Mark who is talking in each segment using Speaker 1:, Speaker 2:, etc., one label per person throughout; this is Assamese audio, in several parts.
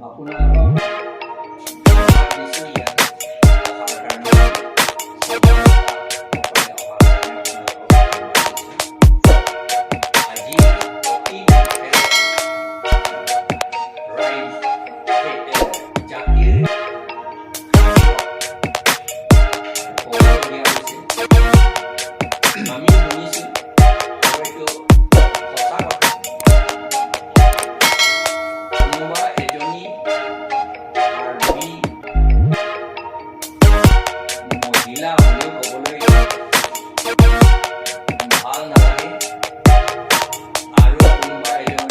Speaker 1: আপোনালোকক দিছোঁ ইয়াত অহাৰ কাৰণে, সকলে অহাৰ কাৰণে আপোনালোকক ধন্যবাদ দিছোঁ। আজি অতি দুখেৰে ৰাইজ জাতিৰ খাতিৰত ক'বলগীয়া হৈছে। আমি শুনিছোঁ আৰু এইটো সঁচা কথা, কোনোবা এজনী কাৰ্বি মহিলা বুলিও ক'বলৈ ভাল নালাগে আৰু কোনোবা এজন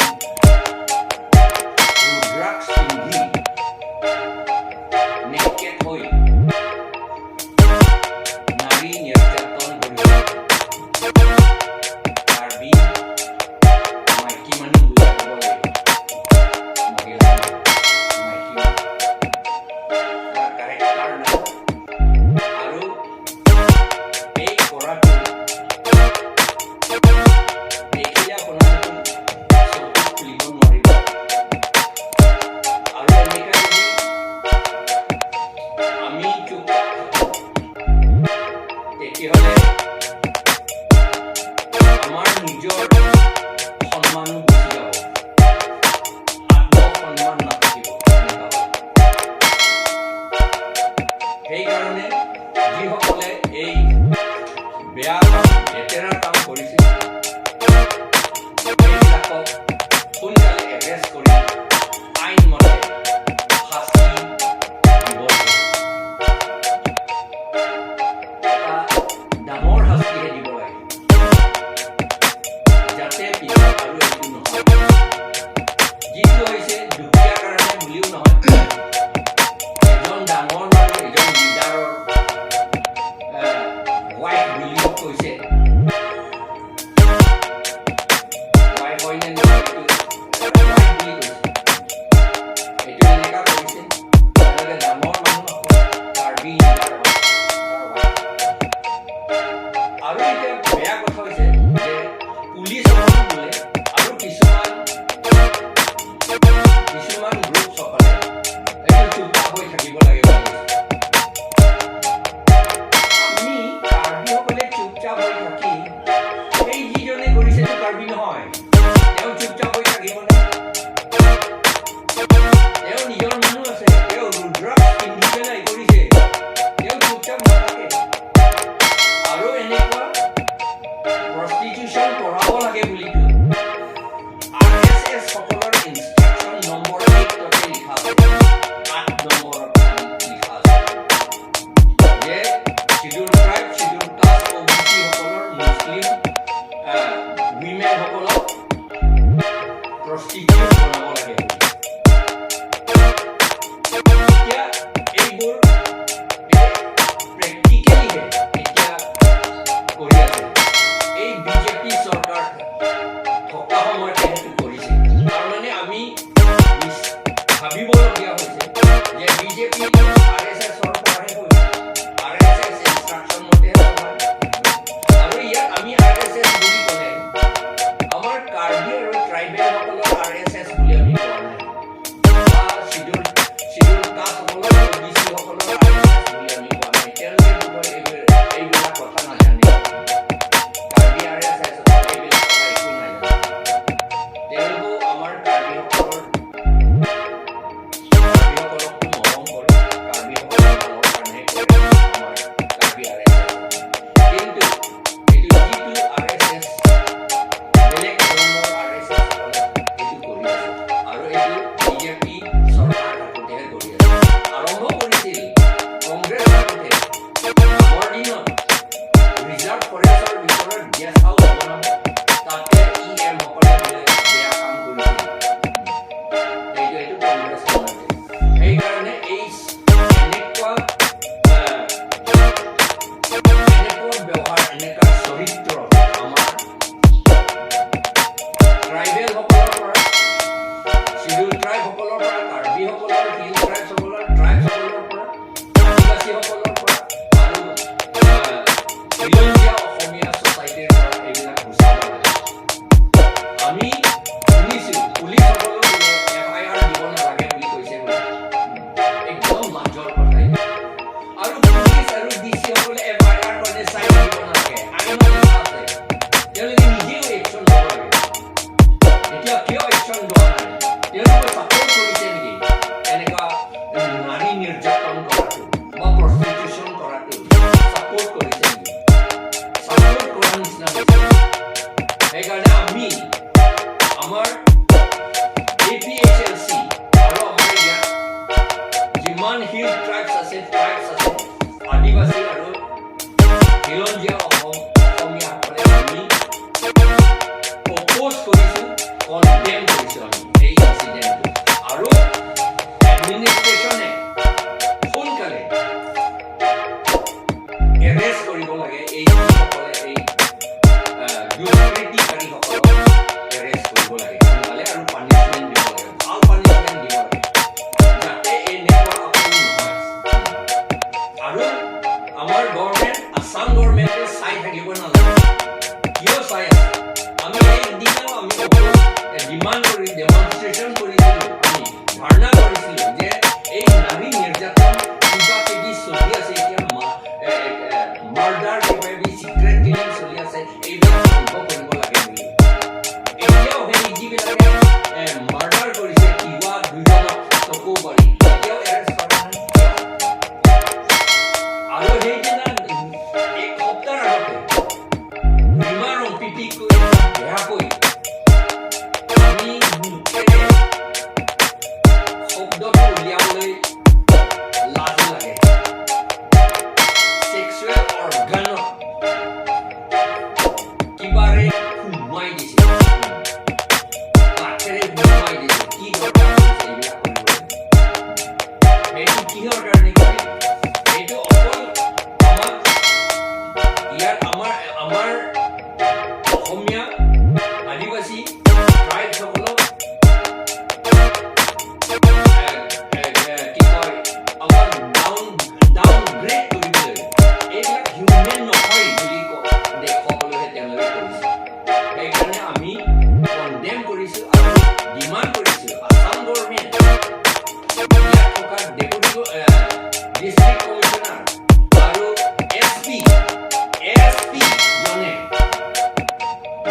Speaker 1: ৰুদ্ৰাক্ষ পিন্ধি নেকেড হৈ নাৰী নিৰ্যাতন কৰিছে। কাৰ্বি মাইকী মানুহ বুলি ক'ব লাগিব, মহিলা নহয়, মাইকী মানুহ। তাৰ কাৰেক্টাৰ নাই আৰু এই কৰাটো দেখিলে আপোনালোকে চকু খুলিব নোৱাৰিব। আৰু এনেকা যদি আমি চুপচাপ থাকোঁ, তেতিয়াহ'লে আমাৰ নিজৰ সন্মানো গুচি যাব, আত্মসন্মান নাথাকিব এনেকা হ'লে। সেইকাৰণে যিসকলে এই বেয়া কাম, লেতেৰা কাম কৰিছে, সেইবিলাকক সোনকালে এৰেষ্ট কৰি আইনমতে শাস্তি দিব লাগে। এটা ডাঙৰ শাস্তিহে দিব লাগে, যাতে পিছত আৰু এইটো নহয়। যিটো হৈছে দুখীয়া কাৰণে বুলিও নহয়, এজন ডাঙৰ মানুহ, এজন লিডাৰৰ ৱাইফ বুলিও কৈছে। ৱাইফ হয় নে নহয়, এইটো ৱাইফ বুলি কৈছে। এইটো এনেকা কৰিছে, তেওঁলোকে ডাঙৰ মানুহ আকৌ কাৰ্বি লিডাৰ হয়, তাৰ ৱাইফ। আৰু এতিয়া বেয়া কথা হৈছে যে পুলিচসকলো বোলে আৰু কিছুমান কিছুমান গ্ৰুপসকলে এইটো চুপচাপ হৈ থাকিব লাগে বুলি কৈছে। আমি কাৰ্বিসকলে চুপচাপ হৈ থাকি, সেই যিজনে কৰিছে কাৰ্বি নহয়, তেওঁ চুপচাপ হৈ থাকিবনে? তেওঁ নিজৰ মানুহ আছে, তেওঁ ৰুদ্ৰাক্ষ পিন্ধি পেলাই কৰিছে, তেওঁ চুপচাপ নাথাকে। আৰু এনেকুৱা প্ৰষ্টিটিউশ্যন কৰাব লাগে বুলিতো আৰএছএছ সকলৰ ইনষ্ট্ৰাকশ্যন নম্বৰ 8তে লিখা আছে। 8 নম্বৰত লিখা আছে যে schedule tribe, schedule caste, OBC সকলৰ মুছলিম উইমেনসকলক প্ৰষ্টিটিউট বনাব লাগে বুলি। এতিয়া এইবোৰ প্ৰেক্টিকেলিহে এতিয়া কৰি আছে। এই বিজেপি চৰকাৰ থকা সময়তে সেইটো কৰিছে। তাৰমানে আমি ভাবিবলগীয়া হৈছে যে বিজেপি আৰএছএছৰ পৰাহে হৈছে, আৰএছএছ ইনষ্ট্ৰাকশ্যন মতেহে চলায়। আৰু ইয়াত আমি আৰএছএছ বুলি ক'লে আমাৰ কাৰ্বি আৰু ট্ৰাইবেলসকলৰ আৰএছএছ বুলি আমি কোৱা নাই বা চিডিউল কাষ্টসকলৰ, অ'বিচিসকলৰ আৰএছএছ বুলি আমি কোৱা নাই। তেওঁলোকে বোধহয় এইবিলাক কথা নাজানে। কাৰ্বি আৰএছএছ এইবিলাক কথা একো নাজানে। তেওঁলোকেও আমাৰ কাৰ্বিসকলৰ, কাৰ্বিসকলকো মৰম কৰে, কাৰ্বিসকলৰ যিমান হিল ট্ৰাইবছ আছে, আদিবাসী আৰু খিলঞ্জীয়া অসমীয়াসকলে আমি অপ'জ কৰিছোঁ, কনডেম কৰিছোঁ আমি এই ইনচিডেণ্টটো। আৰু এডমিনিষ্ট্ৰেশ্যনে সোনকালে এৰেষ্ট কৰিব লাগে এই যিসকলে এই দুষ্কৃতিকাৰীসকলক এৰেষ্ট কৰিব লাগে সোনকালে আৰু পানিছমেণ্ট দিব লাগে, ভাল পানিছমেণ্ট দিব লাগে, যাতে এনেকুৱা আকৌ নহয়। আৰু আমাৰ গভৰ্ণমেণ্ট, আছাম গভৰ্ণমেণ্টে চাই থাকিব নালাগে। কিয় চাই আছে? আমি একদিনাও আমি ডিমাণ্ড কৰি ডেমনষ্ট্ৰেশ্যন কৰিছিলোঁ, আমি ধৰ্ণা কৰিছিলোঁ যে এই নাৰী নিৰ্যাতন কিবা কিবি চলি আছে এতিয়া, মাৰ্ডাৰ, কিবা কিবি চিক্ৰেট কিলিং চলি আছে, এইবিলাক বন্ধ কৰিব লাগে বুলি। এতিয়াও সেই যিবিলাকে মাৰ্ডাৰ কৰিছে তিৱা দুজনক টকৌবাৰী, এতিয়াও এৰেষ্ট কৰা নাই কিয়? আৰু সেইদিনা এক সপ্তাহৰ আগতে ৰীমা ৰংপিপীক বেয়াকৈ, আমি মুখেৰে শব্দটো উলিয়াবলৈ লাজ লাগে, ছেক্সুৱেল অৰ্গানত কিবাৰে সোমাই দিছে, কাঠেৰে সোমাই দিছে। কি দৰকাৰ হৈছে এইবিলাক কৰিবলৈ? সেইটো কিহৰ কাৰণে কৰিলে? সেইটো অকল আমাক ইয়াত আমাৰ অসমীয়া আদিবাসী ট্ৰাইবসকলক কি কয়, আমাক ডাউন গ্ৰেড কৰিবলৈ, এইবিলাক হিউমেন নহয় বুলি দেখুৱাবলৈহে তেওঁলোকে কৰিছে। সেইকাৰণে আমি কণ্ডেম কৰিছোঁ আৰু ডিমাণ্ড কৰিছোঁ, আছাম গভৰ্ণমেণ্ট, ইয়াত থকা ডেপুটি ডিষ্ট্ৰিক্ট কমিশ্যনাৰ আৰু এছ পি জনে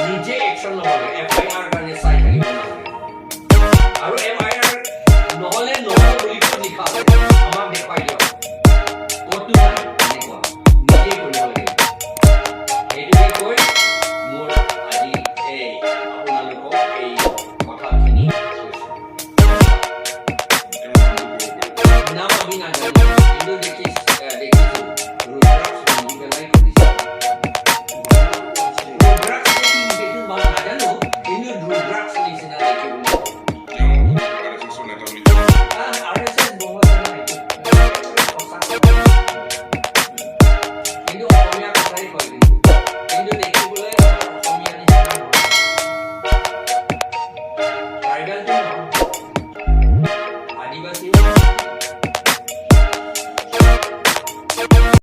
Speaker 1: নিজে একশ্যন ল'ব লাগে। এফআইআৰ কাৰণে চাই থাকিব নালাগে। আৰু এফআইআৰ নহ'লে নহ'ব বুলি ক'ত লিখা আছে? আমাক দেখুৱাই দিয়ক। ক'তো নাই এনেকুৱা। নিজে কৰিব লাগে। সেইটোকে কৈ মোৰ আজি এই আপোনালোকক এই কথাখিনি কৈছোঁ।
Speaker 2: তেওঁৰ নামটো ক'ব পাৰিব?
Speaker 1: নাম আমি নাজানো।